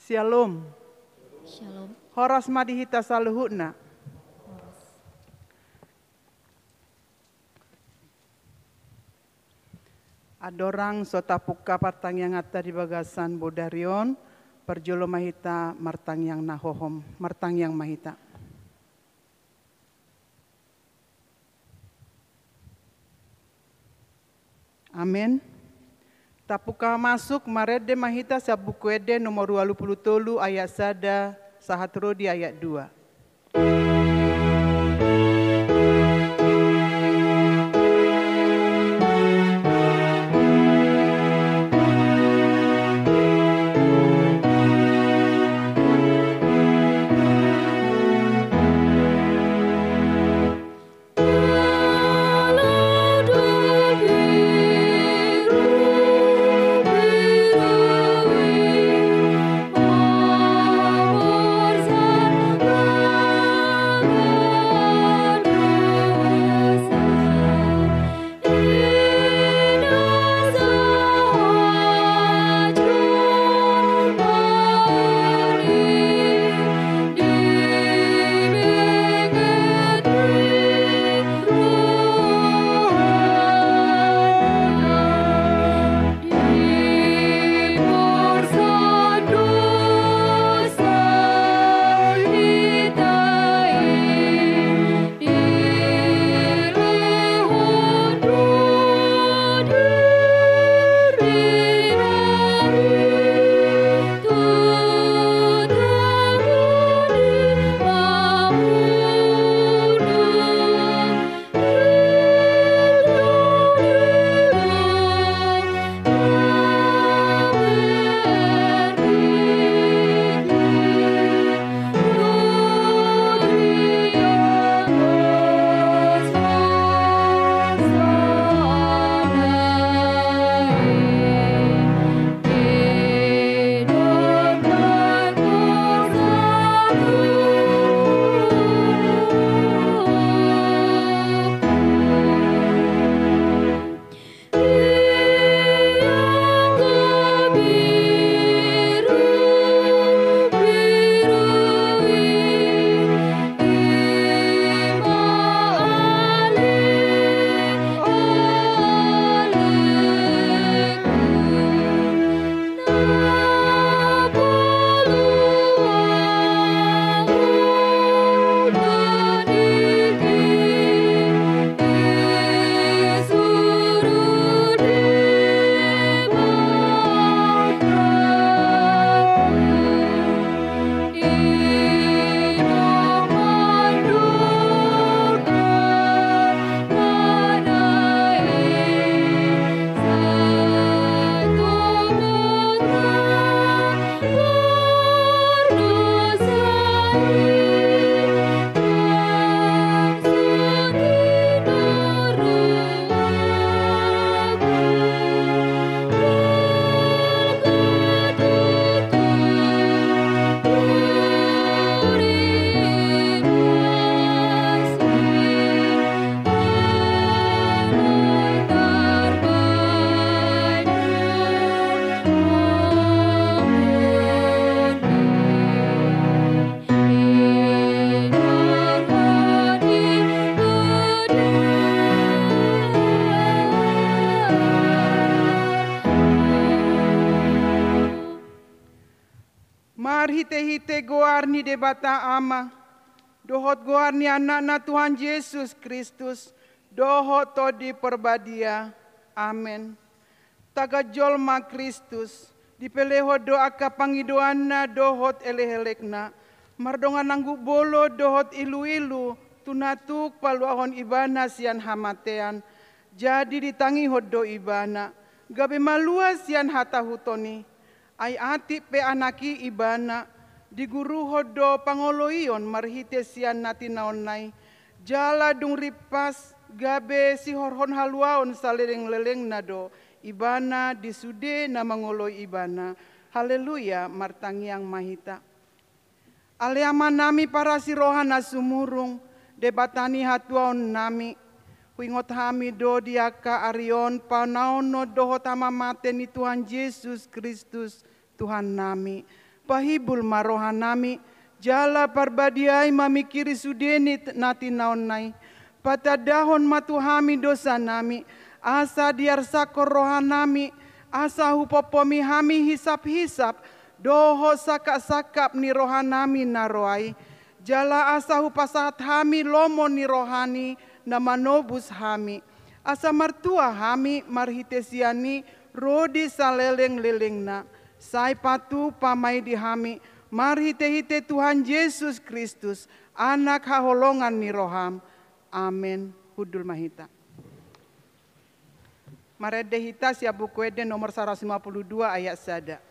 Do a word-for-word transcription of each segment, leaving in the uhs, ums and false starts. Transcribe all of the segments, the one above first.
Syalom. Syalom. Horas ma di hita saluhutna. Horas. Andorang so tapungka partangianganta di bagasan bodari on, parjolo ma hita martangiang na hohom, martangiang ma hita. Amen. Tapungka masuk, marende ma hita sian Buku Ende nomor ualu pulu tolu ayat sada sahat ro di ayat dua. Marhitehite goar ni Debata Ama, dohot goar ni Anakna Tuhan Jesus Kristus, dohot Tondi Parbadia. Amen. Tagan jolma Kristus, dipelehon do angka pangidoanna dohot elekelekna, mardongan anggup bolon dohot iluilu, tu na tuk paluahon Ibana sian hamatean. Jadi ditangihon do Ibana, gabe malua sian hatahuton i. Ai atik pe Anak i Ibana, diguruhon do pangoloion marhite sian na tinaonna i, jala dung rimpas, gabe sihorhon haluaon salelenglelengna do Ibana di sude na mangoloi Ibana. Haleluya, martangiang ma hita. Ale Amanami parasi roha na sumurung, Debata ni hatuaonnami, huingot hami do di angka ari on panaonon dohot hamamate ni Tuhan Jesus Kristus, Tuhannami. Pahibul ma rohanami, jala parbadiai mamingkiri sude ni t-, na tinaonna i. Patandahon ma tu hami dosanami, asa diarsakhon rohanami, asa hupompomi hami hisap-hisap, dohot sangkap-sangkap ni rohanami na roa i. Jala asa hupasahat hami lomo ni rohani na manobus hami. Asa martua hami marhite sian i ro di saleleng-lelengna. Sai patupa ma i di hami, marhite-hite Tuhan Jesus Kristus, Anak haholongan ni roham. Amen. Hundul ma hita. Marende hita sian Buku Ende nomor saratus lima puluh dua ayat sada.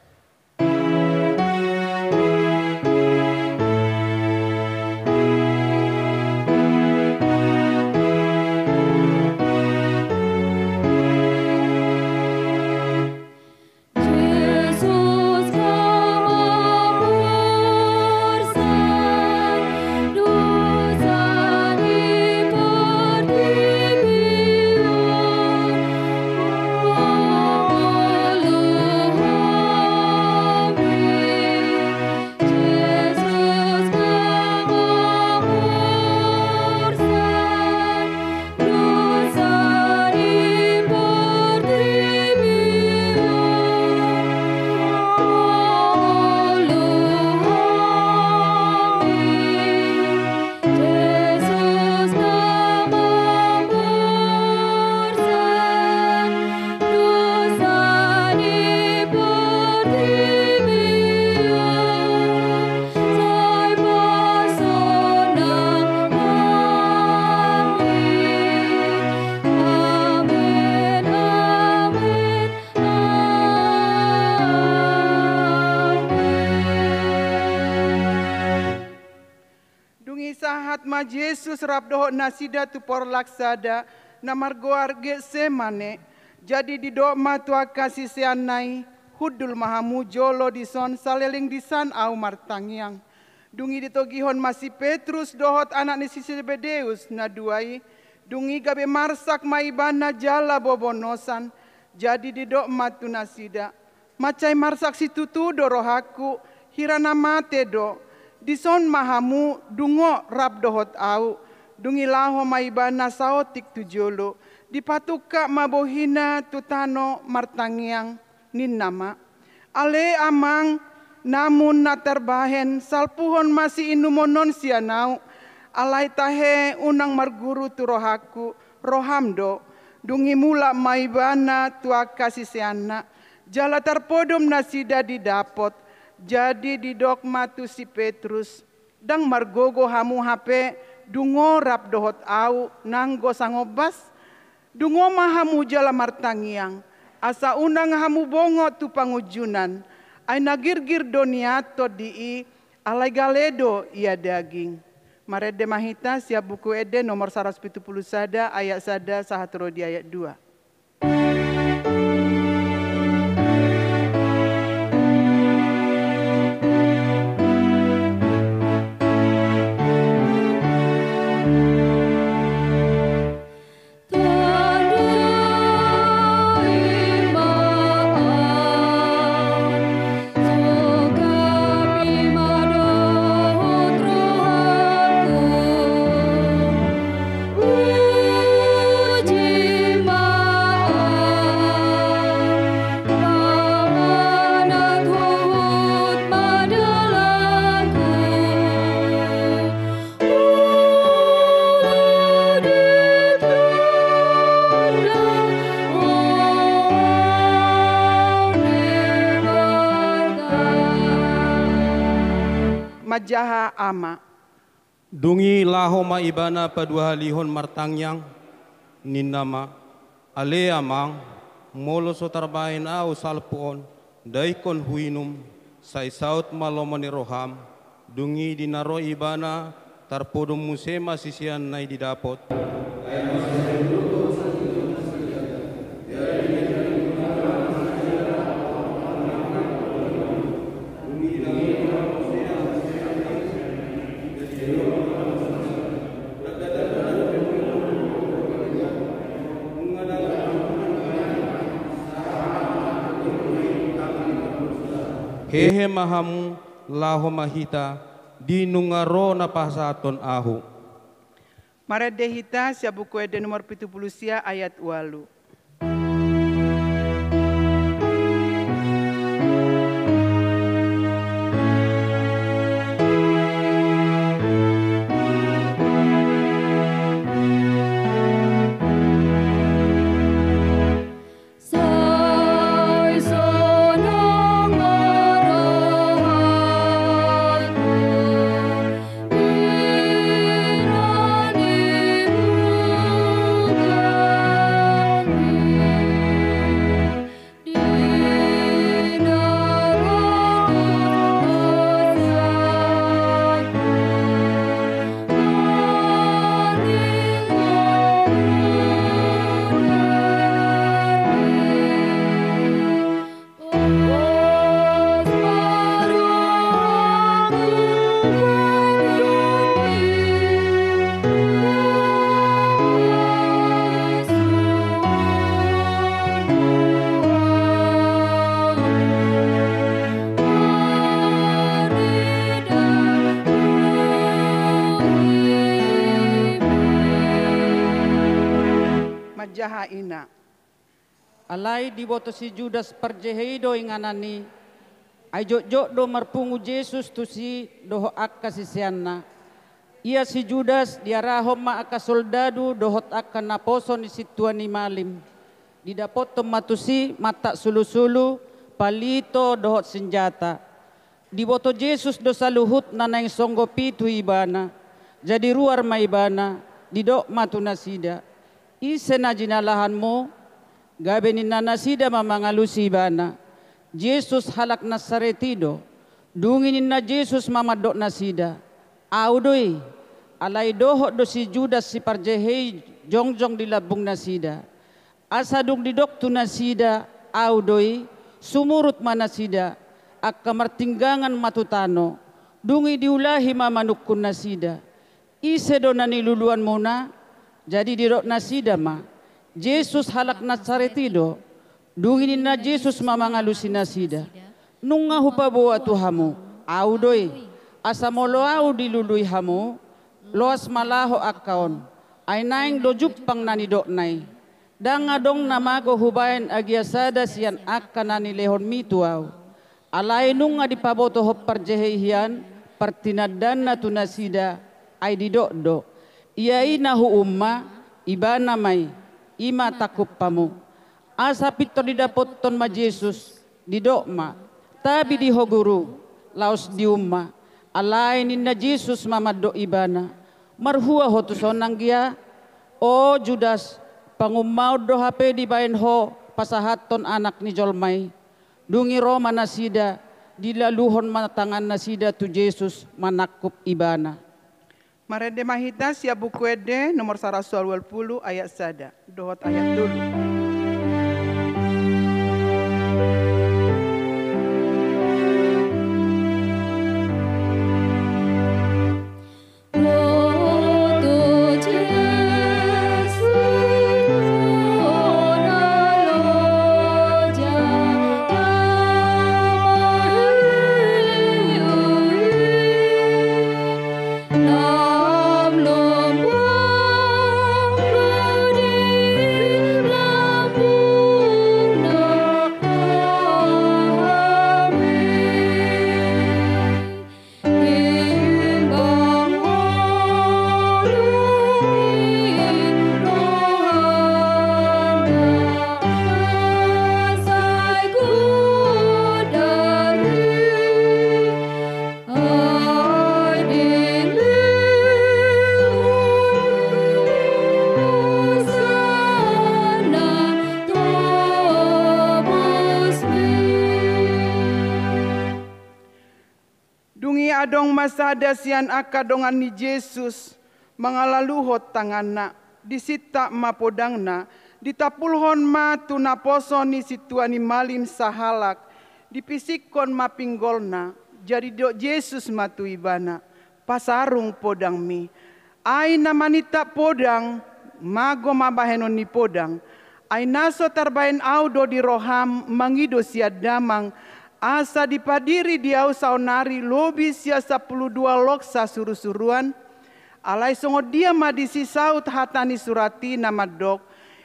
Dung i sahat ma Jesus rap dohot nasida tu porlak sada, na margoar Getsemane. Jadi didok ma tu angka siseanna i, "Hundul ma hamu jolo dison, saleleng disan ahu martangiang." Dung i ditogihon ma si Petrus dohot anak ni si Sebedeus na dua i. Dung i gabe marsak ma ibana jala bobonosan. Jadi didok ma tu nasida, "Mansai marsak situtu do rohangku, hira na mate do. Dison ma hamu, dungo rap dohot ahu." Dung i laho ma ibana saotik tu jolo. Dipatungkap ma bohina tu tano martangiang, ninna ma, "Ale Amang, namun na tarbahen, salpuhon ma siinumon on sian ahu. Alai tahe unang marguru tu rohangku, roham do." Dung i mulak ma ibana tu angka siseanna. Jala tarpodom nasida di dapot. Jadi didok ma tu si Petrus, "Ndang margogo hamu hape, dungo rap dohot ahu, nanggo sangombas? Dungo ma hamu jala martangiang, asa unang hamu bongot tu pangunjunan. Ai na girgir do nian tondi i, alai gale do ia daging." Marende ma hita sian Buku Ende nomor saratus pitu pulu sada ayat sada sahat ro di ayat dua. Manjaha Ama. Dung i laho ma ibana paduahalihon martangiang, ninna ma, "Ale Amang, molo so tarbahen ahu salpu on, daingkon huinum." Sai saut ma lomo ni roham. Dung i di na ro ibana, tarpodom muse ma siseanna i di dapot. Hehe ma hamu, laho ma hita di nunga ro na pasahathon ahu. Marende hita sian Buku Ende nomor pitu pulu sia ayat ualu. Manjaha ina. Alai diboto si Judas Parjehei do inganan i, ai jotjot do marpungu Jesus tusi dohot angka siseanna. Ia si Judas diarahon ma angka soldadu dohot angka naposo ni sintua ni malim. Didapothon ma tusi mantak sulusulu, palito dohot sinjata. Diboto Jesus do saluhutna naeng songgop i tu ibana. Jadi ruar ma ibana, didok ma tu nasida: Ise na jinalahanmu? Gabe ninna nasida ma mangalusi ibana: Jesus halak Nasaret i do. Dung i ninna Jesus ma mandok nasida: Ahu do i. Alai dohot do si Judas si Parjehei jongjong di lambung nasida. Asa dung didok tu nasida: Ahu do i, sumurut ma nasida, angka martinggangan ma tu tano. Dung i diulahi ma manungkun nasida: Ise do na niluluanmuna? Jadi didok nasida ma: Jesus halak Nasaret i do. Dung i ninna Jesus ma mangalusi nasida: Nunga hupaboa tu hamu, ahu do i. Asa molo ahu dilului hamu, loas ma laho angka on. Ai naeng do jumpang na nidokna i. Ndang adong na mago hubaen agia sada sian angka na nilehonmi tu ahu. Alai nunga dipabotohon parjehei hian partinandanna tu nasida, ai didok do: Ia i na huumma, ibana ma i, i ma tangkup hamu. Asa pintor didapothon ma Jesus, didok ma: Tabi di ho Guru, laos diumma. Alai ninna Jesus ma mandok ibana: Marhua ho tuson anggia? O Judas, pangummaon do hape dibaen ho pasahathon Anak ni jolma i? Dung i ro ma nasida, dilaluhon ma tangannasida tu Jesus manangkup ibana. Marende ma hita sian Buku Ende nomor saratus ualu pulu ayat sada dohot ayat tolu. Dung i adong ma sada sian angka dongan ni Jesus mangalaluhon tanganna, disintap ma podangna, ditampulhon ma tu naposo ni sintua ni malim sahalak, dipisinghon ma pinggolna, jadi didok Jesus ma tu ibana: Pasarung podangmi. Ai na manintap podang, mago ma bahenon ni podang. Ai na so tarbaen ahu do di roham mangido sian damang, Asa dipadiri di ahu saonari lobi sian sampulu dua lok sasurusuruan, alai songon dia ma disi saut hata ni surat i na mandok,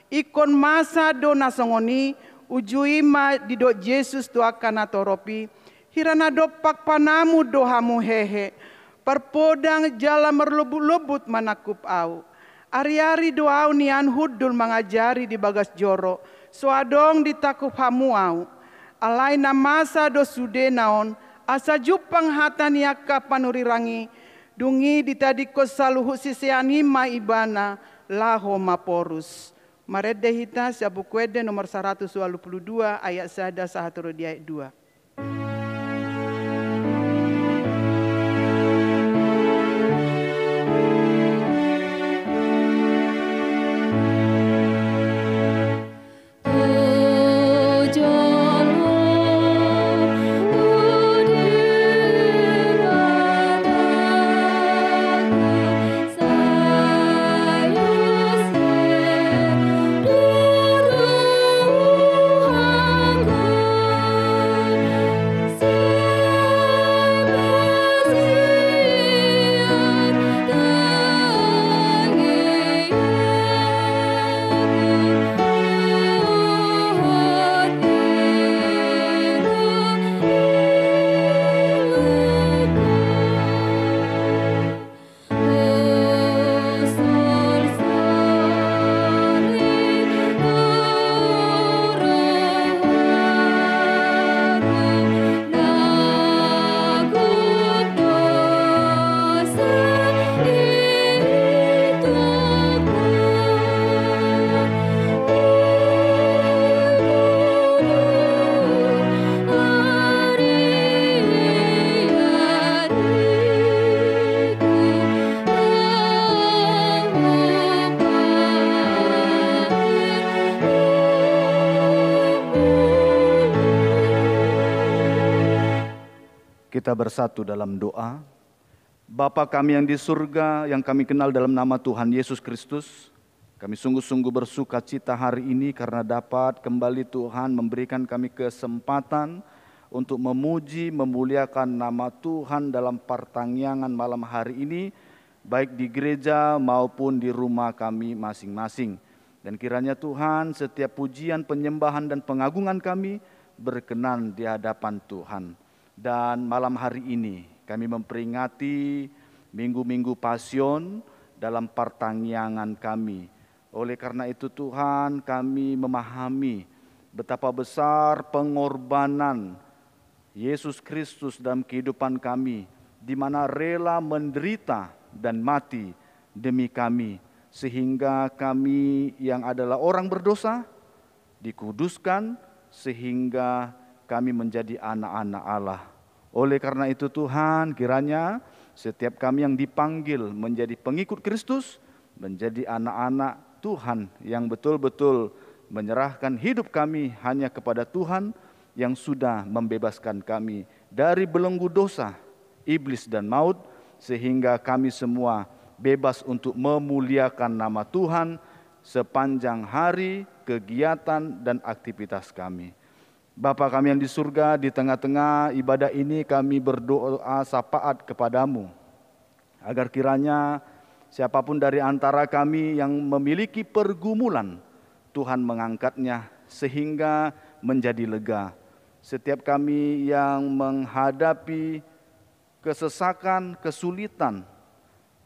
ingkon masa do na songon i, uju i ma didok Jesus tu angka natorop i, hira na dompak panamun do hamu hehe, parpodang jala marlobutlobu manangkup ahu. Ariari do ahu nian hundul mangajari di bagas joro, so adong ditangkup hamu ahu. Alai na masa do sudena on, asa jumpang hata ni angka panurirang i, dung i ditadingkon saluhut sisean i ma ibana, laho maporus. Marende hita sian Buku Ende nomor saratus ualu pulu dua ayat sada sahat tu di ayat dua. Kita bersatu dalam doa. Bapa kami yang di surga, yang kami kenal dalam nama Tuhan Yesus Kristus, kami sungguh-sungguh bersukacita hari ini karena dapat kembali Tuhan memberikan kami kesempatan untuk memuji, memuliakan nama Tuhan dalam partangiangan malam hari ini, baik di gereja maupun di rumah kami masing-masing. Dan kiranya Tuhan, setiap pujian, penyembahan, dan pengagungan kami berkenan di hadapan Tuhan. Dan malam hari ini kami memperingati Minggu-Minggu Pasion dalam partangiangan kami. Oleh karena itu Tuhan, kami memahami betapa besar pengorbanan Yesus Kristus dalam kehidupan kami, di mana rela menderita dan mati demi kami, sehingga kami yang adalah orang berdosa dikuduskan, sehingga kami menjadi anak-anak Allah. Oleh karena itu Tuhan, kiranya setiap kami yang dipanggil menjadi pengikut Kristus, menjadi anak-anak Tuhan yang betul-betul menyerahkan hidup kami hanya kepada Tuhan yang sudah membebaskan kami dari belenggu dosa, iblis, dan maut, sehingga kami semua bebas untuk memuliakan nama Tuhan sepanjang hari kegiatan dan aktivitas kami. Bapa kami yang di surga, di tengah-tengah ibadah ini kami berdoa syafaat kepadamu, agar kiranya siapapun dari antara kami yang memiliki pergumulan, Tuhan mengangkatnya sehingga menjadi lega. Setiap kami yang menghadapi kesesakan, kesulitan,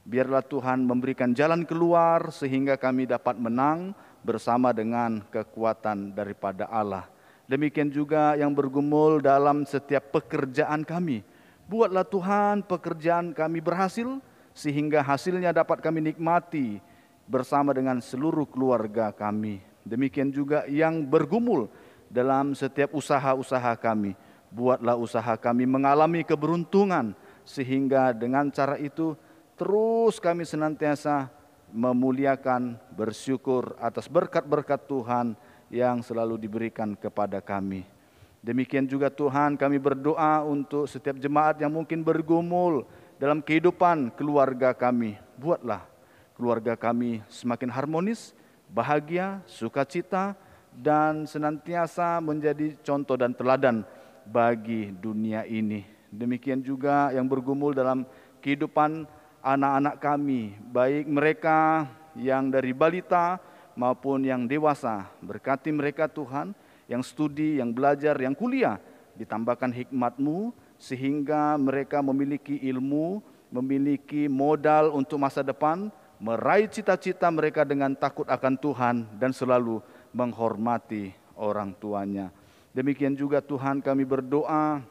biarlah Tuhan memberikan jalan keluar sehingga kami dapat menang bersama dengan kekuatan daripada Allah. Demikian juga yang bergumul dalam setiap pekerjaan kami. Buatlah Tuhan pekerjaan kami berhasil sehingga hasilnya dapat kami nikmati bersama dengan seluruh keluarga kami. Demikian juga yang bergumul dalam setiap usaha-usaha kami. Buatlah usaha kami mengalami keberuntungan, sehingga dengan cara itu terus kami senantiasa memuliakan, bersyukur atas berkat-berkat Tuhan yang selalu diberikan kepada kami. Demikian juga Tuhan, kami berdoa untuk setiap jemaat yang mungkin bergumul dalam kehidupan keluarga kami. Buatlah keluarga kami semakin harmonis, bahagia, sukacita, dan senantiasa menjadi contoh dan teladan bagi dunia ini. Demikian juga yang bergumul dalam kehidupan anak-anak kami, baik mereka yang dari balita maupun yang dewasa. Berkati mereka, Tuhan, yang studi, yang belajar, yang kuliah, ditambahkan hikmat-Mu, sehingga mereka memiliki ilmu, memiliki modal untuk masa depan, meraih cita-cita mereka dengan takut akan Tuhan, dan selalu menghormati orang tuanya. Demikian juga, Tuhan, kami berdoa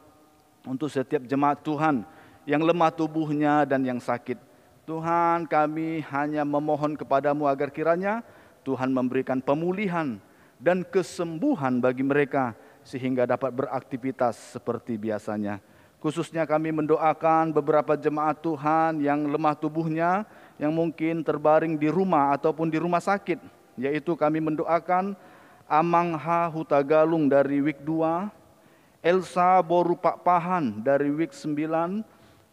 untuk setiap jemaat Tuhan yang lemah tubuhnya dan yang sakit. Tuhan, kami hanya memohon kepada-Mu agar kiranya Tuhan memberikan pemulihan dan kesembuhan bagi mereka, sehingga dapat beraktivitas seperti biasanya. Khususnya kami mendoakan beberapa jemaat Tuhan yang lemah tubuhnya, yang mungkin terbaring di rumah ataupun di rumah sakit, yaitu kami mendoakan Amang H. Hutagalung dari Wik dua, Elsa boru Pakpahan dari Wik sembilan,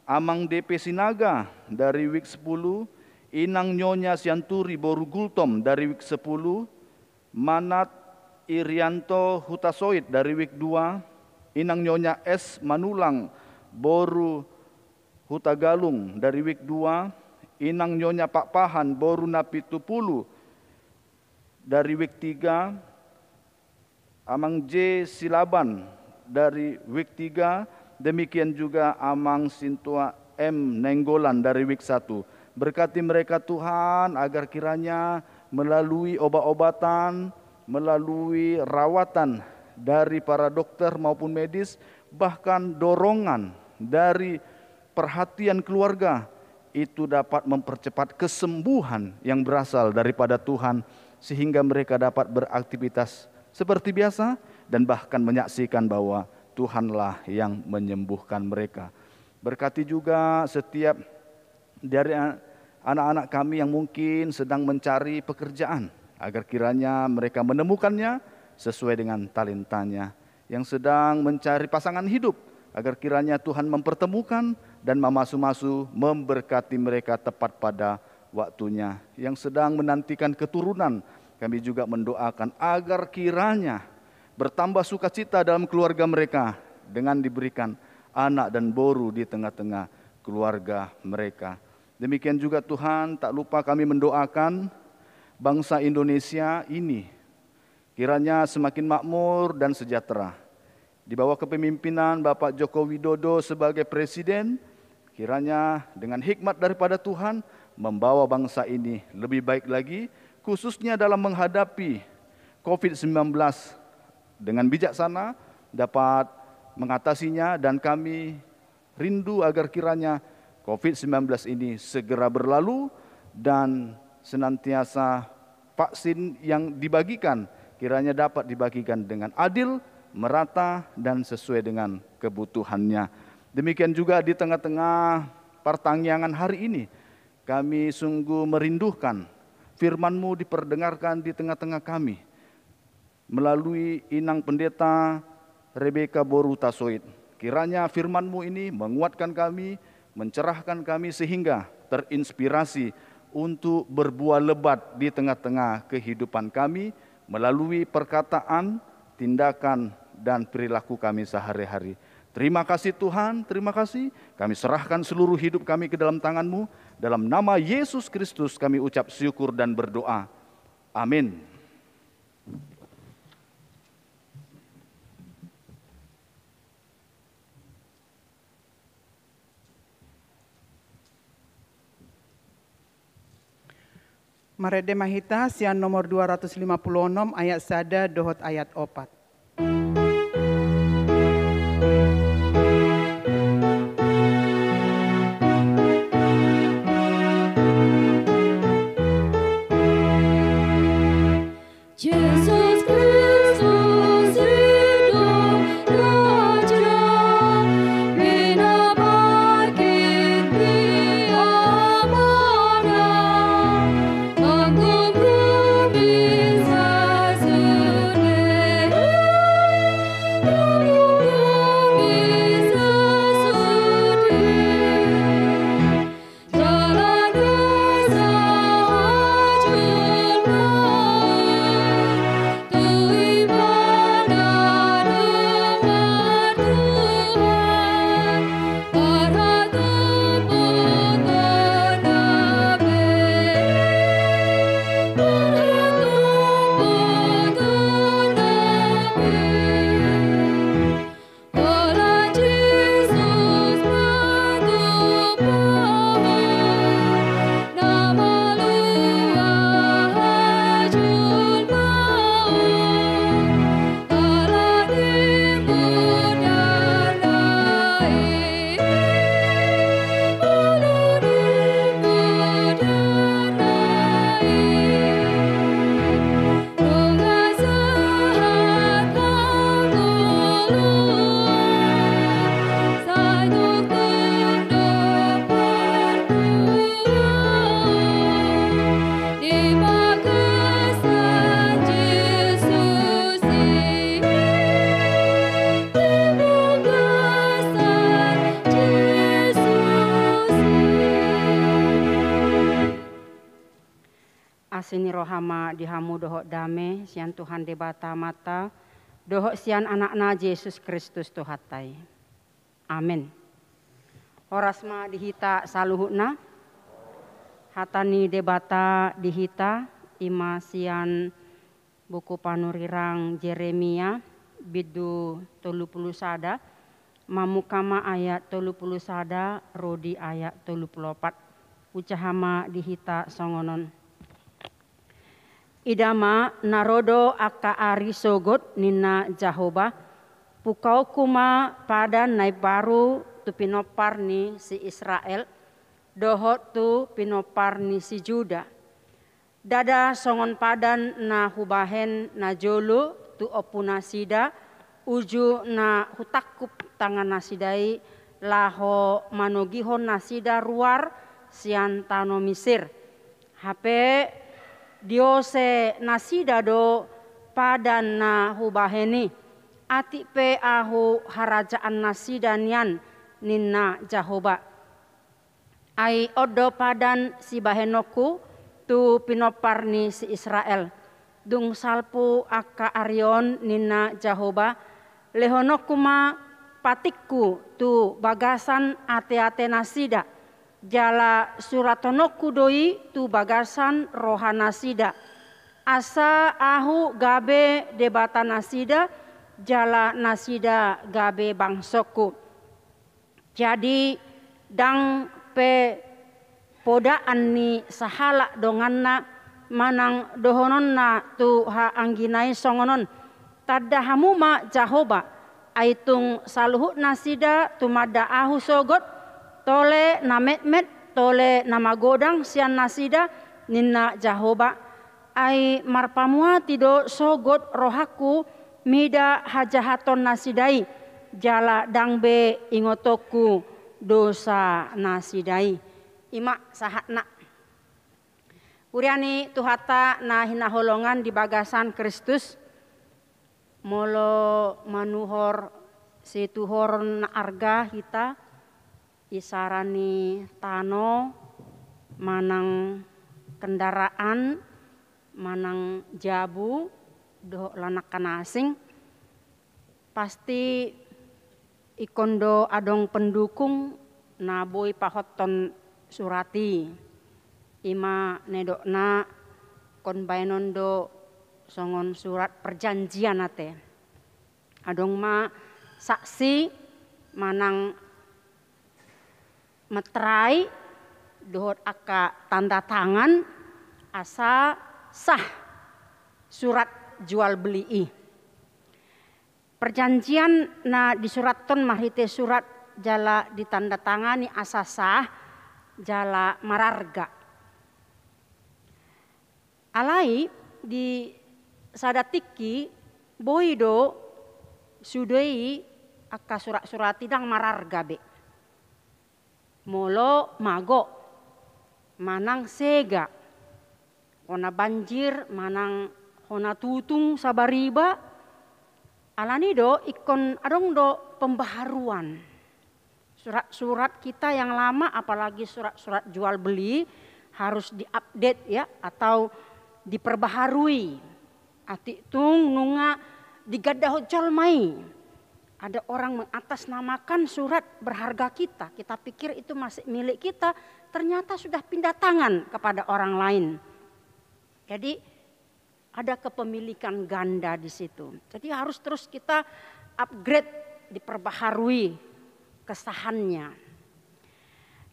Amang D P Sinaga dari Wik sepuluh, Inang Nyonya Sianturi boru Gultom dari Wik sepuluh, Manat Irianto Hutasoit dari Wik dua, Inang Nyonya S Manulang boru Hutagalung dari Wik dua, Inang Nyonya Pakpahan boru Napitupulu dari Wik tiga, Amang J Silaban dari Wik tiga, demikian juga Amang Sintua M Nainggolan dari Wik satu. Berkati mereka, Tuhan, agar kiranya melalui obat-obatan, melalui rawatan dari para dokter maupun medis, bahkan dorongan dari perhatian keluarga, itu dapat mempercepat kesembuhan yang berasal daripada Tuhan, sehingga mereka dapat beraktivitas seperti biasa dan bahkan menyaksikan bahwa Tuhanlah yang menyembuhkan mereka. Berkati juga setiap dari a-, anak-anak kami yang mungkin sedang mencari pekerjaan, agar kiranya mereka menemukannya sesuai dengan talentanya. Yang sedang mencari pasangan hidup, agar kiranya Tuhan mempertemukan dan mamasu-masu, memberkati mereka tepat pada waktunya. Yang sedang menantikan keturunan, kami juga mendoakan agar kiranya bertambah sukacita dalam keluarga mereka dengan diberikan anak dan boru di tengah-tengah keluarga mereka. Demikian juga, Tuhan, tak lupa kami mendoakan bangsa Indonesia ini kiranya semakin makmur dan sejahtera. Di bawah kepemimpinan Bapak Joko Widodo sebagai Presiden, kiranya dengan hikmat daripada Tuhan membawa bangsa ini lebih baik lagi, khususnya dalam menghadapi covid sembilan belas, dengan bijaksana dapat mengatasinya, dan kami rindu agar kiranya covid sembilan belas ini segera berlalu dan senantiasa vaksin yang dibagikan kiranya dapat dibagikan dengan adil, merata, dan sesuai dengan kebutuhannya. Demikian juga di tengah-tengah partangiangan hari ini, kami sungguh merindukan firman-Mu diperdengarkan di tengah-tengah kami melalui Inang Pendeta Rebeka boru Hutasoit. Kiranya firman-Mu ini menguatkan kami, mencerahkan kami, sehingga terinspirasi untuk berbuah lebat di tengah-tengah kehidupan kami melalui perkataan, tindakan, dan perilaku kami sehari-hari. Terima kasih, Tuhan, terima kasih. Kami serahkan seluruh hidup kami ke dalam tangan-Mu. Dalam nama Yesus Kristus kami ucap syukur dan berdoa. Amin. Marende ma hita sian nomor dua ratus lima puluh onom, ayat sada dohot ayat opat. Jesus Kristus i do Raja, minabangkit di amana, anggo murung sasune. Asi ni roha ma di hamu dohot dame sian Tuhan Debata Amanta dohot sian Anakna Jesus Kristus Tuhanta i. Amen. Horas ma di hita saluhutna. Hata ni Debata di hita i ma sian buku panurirang Jeremia, bindu tolu pulu sada, mamungka ma ayat tolu pulu sada ro di ayat tolu pulu opat. Hujaha ma di hita songon on. Ida ma, na ro do angka ari sogot, ninna Jahowa, pungkaonku ma padan na imbaru tu pinompar ni si Israel dohot tu pinompar ni si Juda. Ndada songon padan na hubahen najolo tu ompunasida, uju na hutangkup tangannasida i laho manogihon nasida ruar sian tano Misir. Hape diose nasida do padan na hubahen i, atik pe ahu harajaannasida nian, ninna Jahowa. Ai on do padan sibahenonku tu pinompar ni si Israel. Dung salpu angka ari on, ninna Jahowa, lehononku ma patikku tu bagasan ateatenasida, jala surathononku do i tu bagasan rohanasida, asa ahu gabe Debatanasida, jala nasida gabe bangsongku. Jadi, ndang pe podaan ni sahalak donganna manang dohononna tu haanggina i songon on: Tanda hamu ma Jahowa, ai tung saluhut nasida tumanda ahu sogot, tole na metmet, tole na magodang sian nasida, ninna Jahowa. Ai marpamuati do sogot rohangku mida hajahatonnasida i, jala ndang be ingotonku dosanasida i. I ma sahatna. Huria ni Tuhanta na hinaholongan di bagasan Kristus, molo manuhor situhoron na arga hita, isara ni tano, manang kendaraan, manang jabu, dohot lanangka na asing, pasti ingkon do adong pendukung na boi pahothon surat i. I ma nidokna ingkon baenon do songon surat perjanjian ate. Adong ma saksi manang materai dohot angka tanda tangan asa sah surat jual beli i. Perjanjian na disurathon marhite surat jala ditandatangani asa sah jala mararga. Alai di sada tingki boi do sude i angka surat-surat i ndang mararga be. Molo mago manang sega, hona banjir manang hona tutung sabariba, alani do ingkon adong do pembaharuan. Surat-surat kita yang lama, apalagi surat-surat jual beli, harus diupdate, ya, atau diperbaharui. Atik tung nunga digandahon jolma i. Ada orang mengatasnamakan surat berharga kita. Kita pikir itu masih milik kita, ternyata sudah pindah tangan kepada orang lain. Jadi, ada kepemilikan ganda di situ. Jadi harus terus kita upgrade, diperbaharui kesahannya.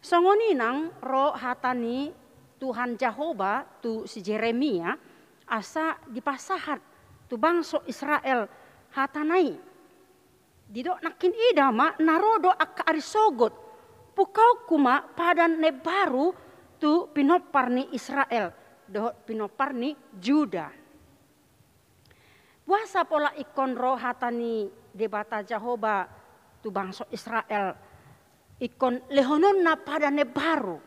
Songon i nang ro hata ni Tuhan Jahowa tu si Jeremia, asa dipasahat tu bangso Israel hatana i. Didok nangkin, ida ma, na ro do angka ari sogot, pungkaonku ma padan na imbaru tu pinompar ni Israel dohot pinompar ni Juda. Boasa pola ingkon ro hata ni Debata Jahowa tu bangso Israel, ingkon lehononna padan na imbaru?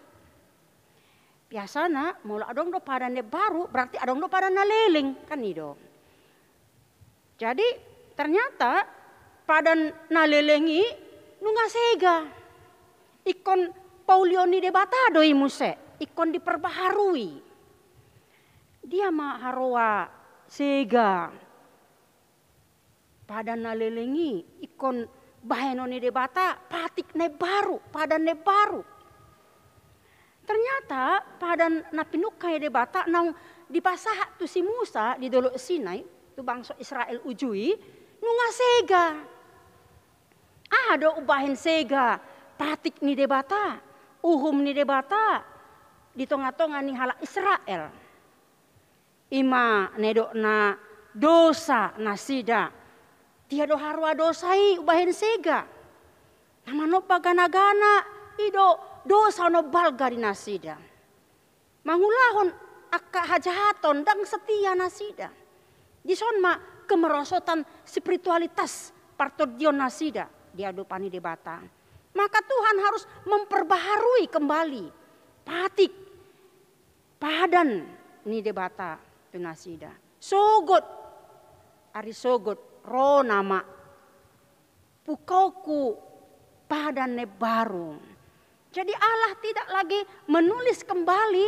Biasana molo adong do padan na imbaru, berarti adong do padan na leleng, kan i do. Jadi ternyata padan na leleng i nunga sega. Ingkon paulion ni Debata do i muse, ingkon diperbaharui. Dia ma haroa sega. Padan na leleng i ingkon bahenon ni Debata patik na baru, padan na baru. Ternyata padan na pinungka ni Debata naung dipasahat tu si Musa di Dolok Sinai, tu bangso Israel uju i, nunga sega. Aha do umbahen sega patik ni Debata, uhum ni Debata di tonga-tonga ni halak Israel? I ma na nidokna dosa nasida. Dia do haroa dosa i umbahen sega. Na manomba gana-gana i do dosa na umbalga di nasida. Mangulahon angka hajahaton, ndang setia nasida. Dison ma kemerosotan spiritualitas partondion nasida di adopan ni Debata. Maka Tuhan harus memperbaharui kembali patik, padan ni Debata tu nasida. Sogot, ari sogot, ro nama pungkaonku padan na baru. Jadi Allah tidak lagi menulis kembali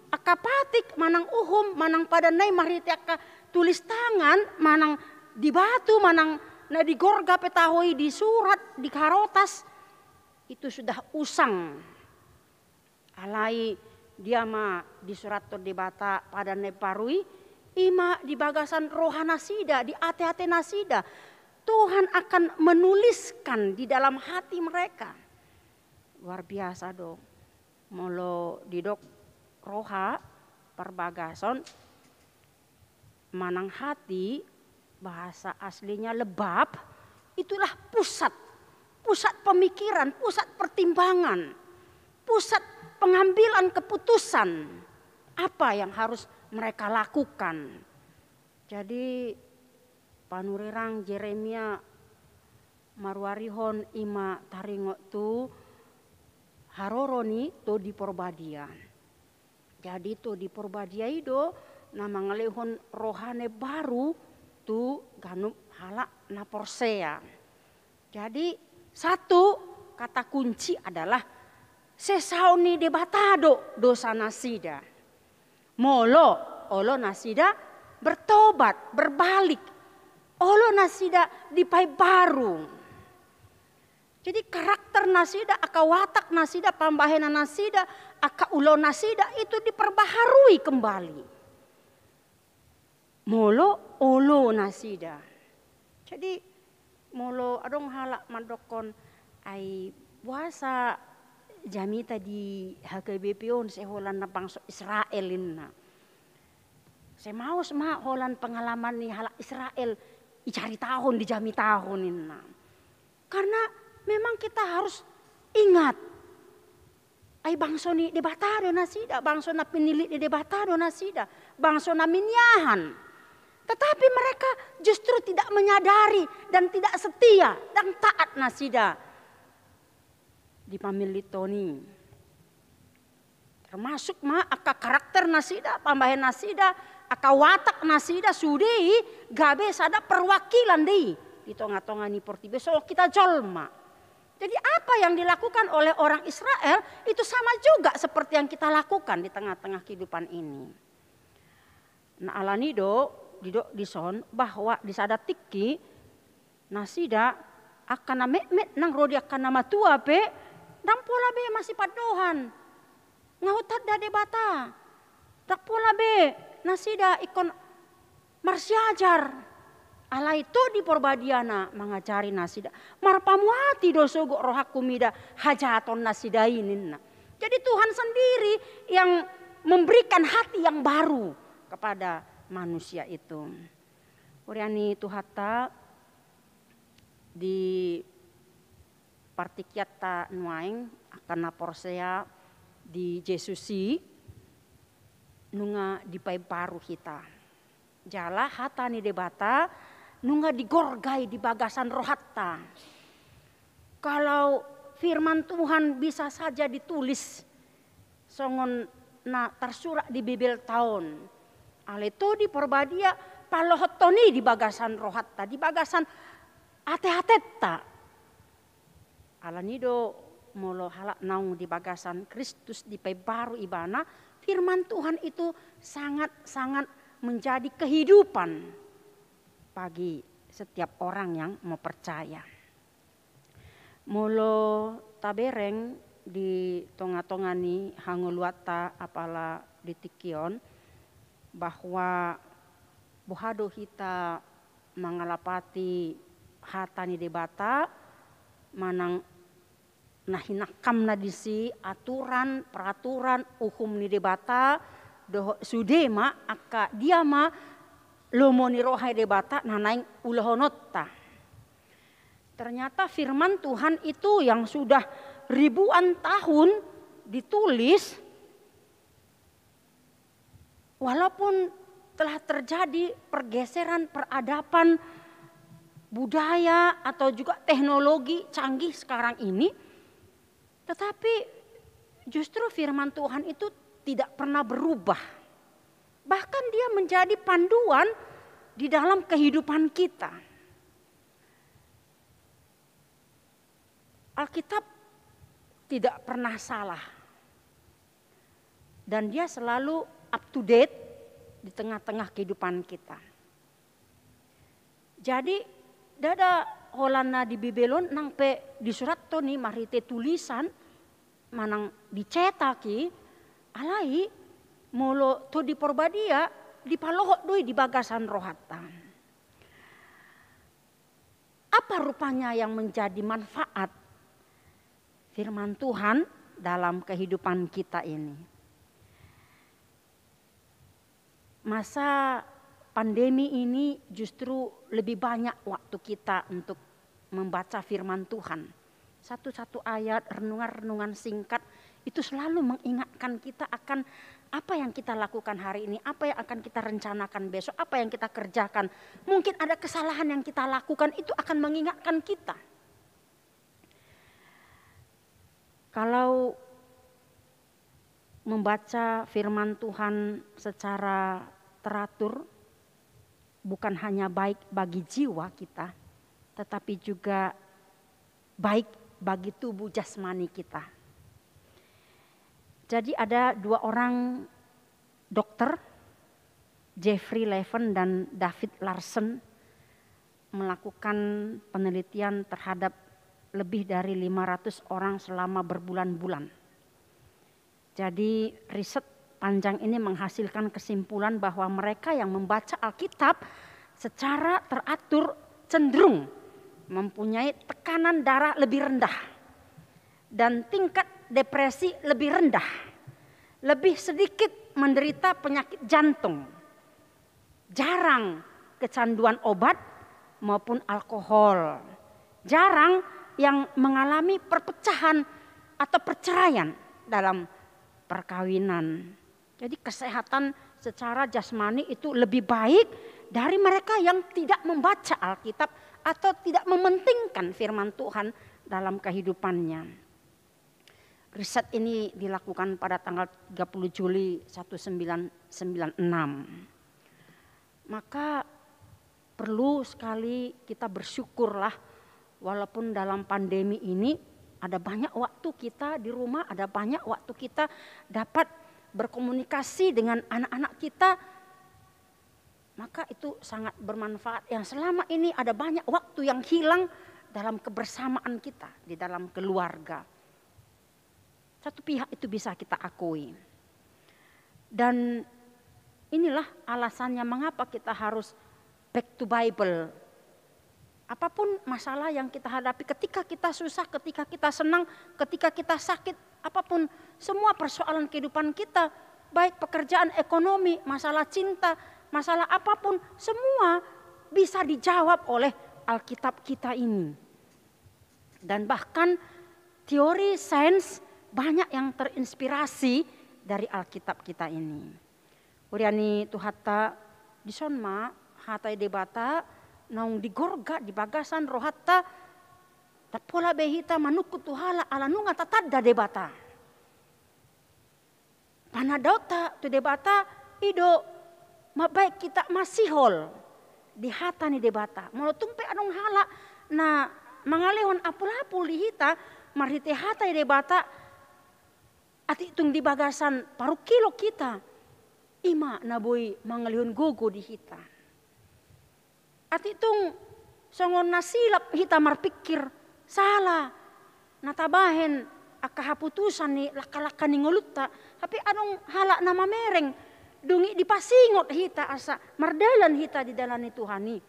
angka patik manang uhum, manang padan na i marhite angka tulis tangan, manang di batu, manang na di gorga pe taho i di surat, di karotas. Itu sudah usang. Alai dia ma disurathon Debata padan na baru i, i ma di bagasan roha nasida, di ate-ate nasida. Tuhan akan menuliskan di dalam hati mereka. Luar biasa do. Molo didok roha, parbagason, manang hati, bahasa aslinya lebab, itulah pusat, pusat pemikiran, pusat pertimbangan, pusat pengambilan keputusan apa yang harus mereka lakukan. Jadi panurirang Jeremia maruarihon i ma taringot tu haroro ni Tondi Porbadia. Jadi Tondi Porbadia i do na mangalehon roha na baru tu ganup halak na porsea. Jadi satu kata kunci adalah sesaon ni Debata do dosa nasida. Molo olo nasida bertobat, berbalik, olo nasida dipaimbaru. Jadi karakter nasida, angka watak nasida, pambahenan nasida, angka ulaon nasida itu diperbaharui kembali. Molo olo nasida. Jadi molo adong halak mandokkon, ai boasa jamita di H K B P on sai holan na bangso Israel inna. Sai maos ma holan pengalaman ni halak Israel icaritahon, dijamitahon inna. Karena memang kita harus ingat, ai bangso ni Debata do nasida, bangso na pinillit ni Debata do nasida, bangso na miniahan. Tetapi mereka justru tidak menyadari dan tidak setia dan taat nasida di pamilliton i. Termasuk ma angka karakter nasida, pambahen nasida, angka watak nasida sude i gabe sada perwakilan do i di tonga-tonga ni portibi, songon hita jolma. Jadi apa yang dilakukan oleh orang Israel itu sama juga seperti yang kita lakukan di tengah-tengah kehidupan ini. Nah, alani do didok dison bahwa di sada tingki nasida angka na metmet nang ro di angka na matua pe ndang pola be masipandohan. Nga hutanda Debata. Ndang pola be nasida ingkon marsiajar. Alai Tondi Porbadia na mangajari nasida. Marpamuati do sogot rohangku mida hajahaton nasida i ninna. Jadi Tuhan sendiri yang memberikan hati yang baru kepada manusia itu. Huria ni Tuhanta, di partingkianta nuaeng angka na porsea di Jesus i nunga dipaimbaru hita. Jala hata ni Debata nunga digorgai di bagasan rohanta. Kalau firman Tuhan bisa saja ditulis songon na tarsurat di Bibelta on, alai Tondi Porbadia palohothon i di bagasan rohanta, di bagasan ate-atenta. Alani do molo halak naung di bagasan Kristus dipaimbaru ibana, Firman Tuhan itu sangat-sangat menjadi kehidupan bagi setiap orang yang mau percaya. Molo tabereng di tonga-tonga ni hangoluanta apala di tingki on, bahwa boha do hita mangalapati hata ni Debata, manang na hinangkamna disi aturan, peraturan, uhum ni Debata, dohot sude ma angka dia ma lomo ni roha ni Debata na naeng ulahononta. Ternyata firman Tuhan itu yang sudah ribuan tahun ditulis, walaupun telah terjadi pergeseran peradaban, budaya, atau juga teknologi canggih sekarang ini, tetapi justru firman Tuhan itu tidak pernah berubah. Bahkan dia menjadi panduan di dalam kehidupan kita. Alkitab tidak pernah salah. Dan dia selalu up to date di tengah-tengah kehidupan kita. Jadi, ndada holan na di Bibel on nang pe disurathon i marhite tulisan, manang dicetak i, alai molo Tondi Porbadia dipalohot do i di bagasan rohanta. Apa rupanya yang menjadi manfaat firman Tuhan dalam kehidupan kita ini? Masa pandemi ini justru lebih banyak waktu kita untuk membaca firman Tuhan. Satu-satu ayat, renungan-renungan singkat, itu selalu mengingatkan kita akan apa yang kita lakukan hari ini, apa yang akan kita rencanakan besok, apa yang kita kerjakan. Mungkin ada kesalahan yang kita lakukan, itu akan mengingatkan kita. Kalau membaca firman Tuhan secara teratur, bukan hanya baik bagi jiwa kita, tetapi juga baik bagi tubuh jasmani kita. Jadi, ada dua orang dokter, Jeffrey Levin dan David Larson, melakukan penelitian terhadap lebih dari lima ratus orang selama berbulan-bulan. Jadi, riset panjang ini menghasilkan kesimpulan bahwa mereka yang membaca Alkitab secara teratur cenderung mempunyai tekanan darah lebih rendah dan tingkat depresi lebih rendah, lebih sedikit menderita penyakit jantung, jarang kecanduan obat maupun alkohol, jarang yang mengalami perpecahan atau perceraian dalam perkawinan. Jadi, kesehatan secara jasmani itu lebih baik dari mereka yang tidak membaca Alkitab atau tidak mementingkan firman Tuhan dalam kehidupannya. Riset ini dilakukan pada tanggal tiga puluh Juli seribu sembilan ratus sembilan puluh enam. Maka perlu sekali kita bersyukurlah, walaupun dalam pandemi ini ada banyak waktu kita di rumah, ada banyak waktu kita dapat berkomunikasi dengan anak-anak kita, maka itu sangat bermanfaat. Yang selama ini ada banyak waktu yang hilang dalam kebersamaan kita di dalam keluarga. Satu pihak itu bisa kita akui. Dan inilah alasannya mengapa kita harus back to Bible. Apapun masalah yang kita hadapi, ketika kita susah, ketika kita senang, ketika kita sakit, apapun, semua persoalan kehidupan kita, baik pekerjaan, ekonomi, masalah cinta, masalah apapun, semua bisa dijawab oleh Alkitab kita ini. Dan bahkan teori sains banyak yang terinspirasi dari Alkitab kita ini. Huria ni Tuhanta, dison ma hata ni Debata naung digorga di bagasan rohanta, ndang pola be hita manungkun tu halak ala nunga tatanda Debata. Panandaonta tu Debata, i do mambahen hita masihol di hata ni Debata. Molo tung pe adong halak na mangalehon apul-apul di hita marhite hata ni Debata, Atik tung di bagasan parungkilon hita, i ma na boi mangalehon gogo di hita. Atik tung songon na silap hita marpingkir, sala na tabahen angka haputusan ni langka-langka ni ngolunta, hape adong halak na mamereng, dung i dipasingot hita asa mardalan hita di dalan ni Tuhan i.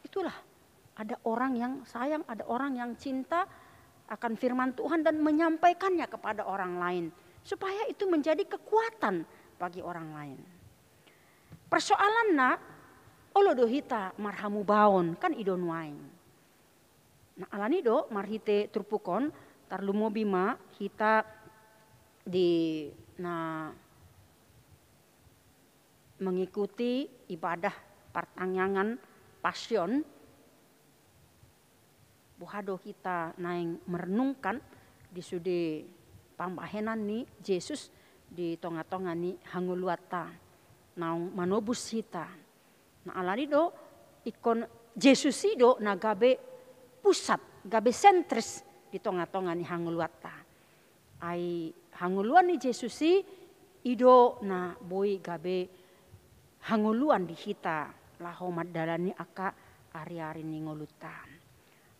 Itulah, ada orang yang sayang, ada orang yang cinta akan firman Tuhan dan menyampaikannya kepada orang lain, supaya itu menjadi kekuatan bagi orang lain. Persoalanna, olo do hita marhamubaon, kan i do nuaeng. Nah, alani do marhite turpuk on, tarlumobi ma hita di na mengikuti ibadah partangiangan Pasion, boha do hita naeng merenungkan di sude pambahenan ni Jesus di tonga-tonga ni hangoluanta naung manobus hita. Nah, alani do ingkon Jesus i do na gabe pusat, gabe sentris di tonga-tonga ni hangoluanta. Ai hangoluan ni Jesus i, i do na boi gabe hangoluan di hita laho mandalani angka ari-ari ni ngolunta.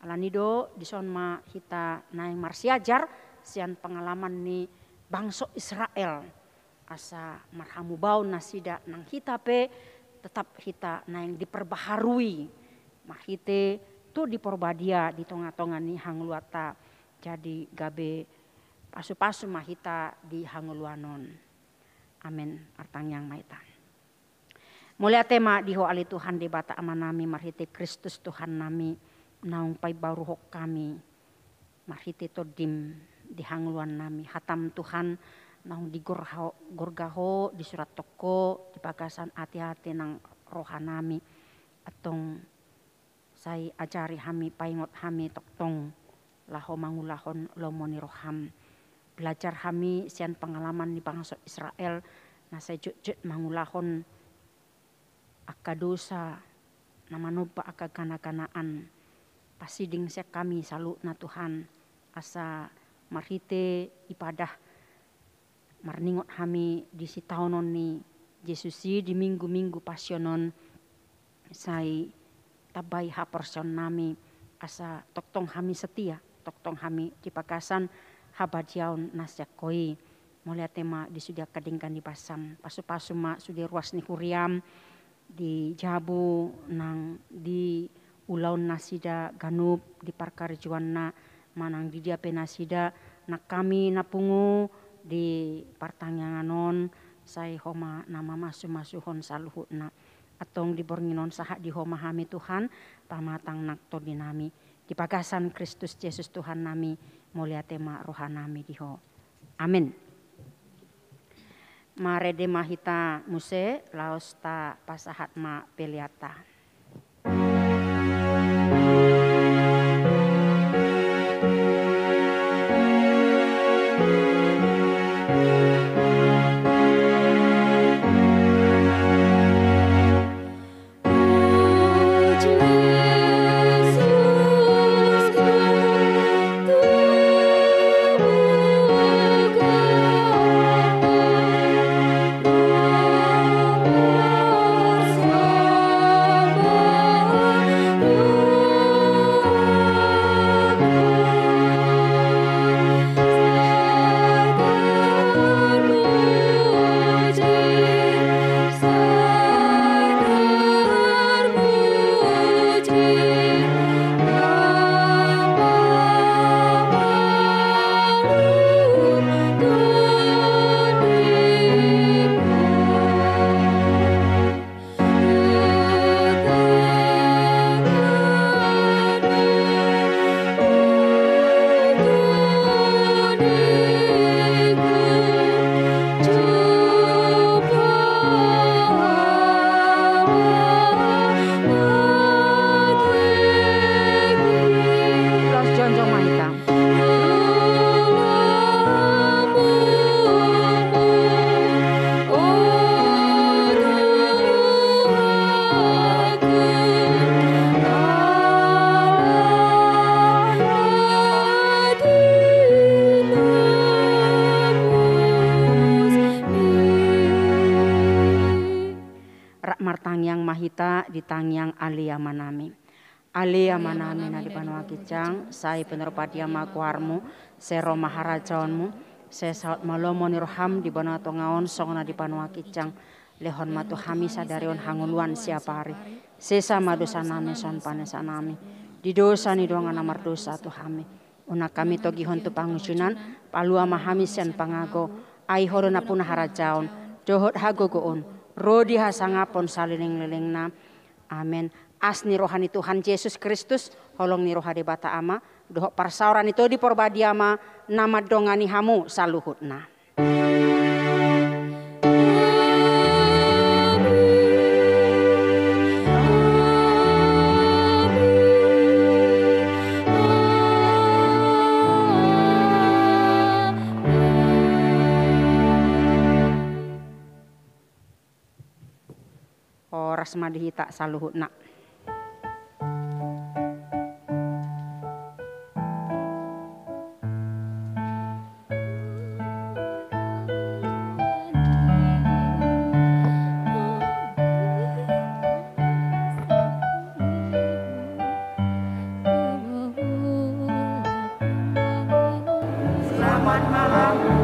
Alani do dison ma hita naeng marsiajar sian pengalaman ni bangso Israel, asa marhamubaon nasida, nang hita pe tetap hita naeng diperbaharui marhite Tondi Porbadia di tonga-tonga ni hangoluanta. Jadi gabe pasu-pasu ma hita di hangoluan on. Amen. Martangiang ma hita. Mauliate ma di Ho ale Tuhan Debata Amanami, marhite Kristus Tuhannami, naung paimbaruhon hami marhite Tondim di hangoluannami. Hatam Tuhan naung digorgaho, gorgaho, disurathon Ho di bagasan ate-ate nang rohanami. Antong sai ajari hami, paingot hami tongtong laho mangulahon lomo ni roham. Belajar hami sian pengalaman ni bangso Israel na sai jotjot mangulahon angka dosa na manomba angka gana-ganaan. Pasiding sian hami saluhutna Tuhan, asa marhite ibadah marningot hami di sitaonon ni Jesus i di minggu-minggu Pasion on, sai tambai haporseaonnami asa tongtong hami setia, tongtong hami di bagasan habadiaon na sian Ho i. Mauliate ma di sude angka denggan ni basam, pasu-pasu ma sude ruas ni huriam, di jabu nang di ulaon nasida ganup di parkarejoanna manang di dia pe nasida, nang hami na pungu di partangiangan on, sai Ho ma na mamasu-masuhon saluhutna. Antong di borngin on sahat di Ho ma hami Tuhan, pamatang nang tondinami. Di bagasan Kristus Jesus Tuhannami, mauliate ma rohanami di Ho. Amen. Marende ma hita muse, laos tapasahat ma peleanta. Hita di tangiang Ale Amanami. Ale Amanami na di banua ginjang, sai pinarbadia ma goarmu, sai ro ma harajaonmu, sai saut ma lomo ni roham di banua tonga on songon na di banua ginjang. Lehon ma tu hami sadari on hangoluan siapari. Sesa ma dosanami songon panesanami di dosa ni dongan na mardosa tu hami. Unang hami togihon tu pangunjunan, palua ma hami sian pangago, ai Ho do nampuna harajaon, dohot hagogoon, ro di hasangapon saleleng-lelengna. Amen. As ni roha ni Tuhan Jesus Kristus, holong ni roha Debata Ama, dohot parsaoran ni Tondi Porbadia ma na mandongani hamu saluhutna. Horas ma di hita saluhutna. Selamat malam.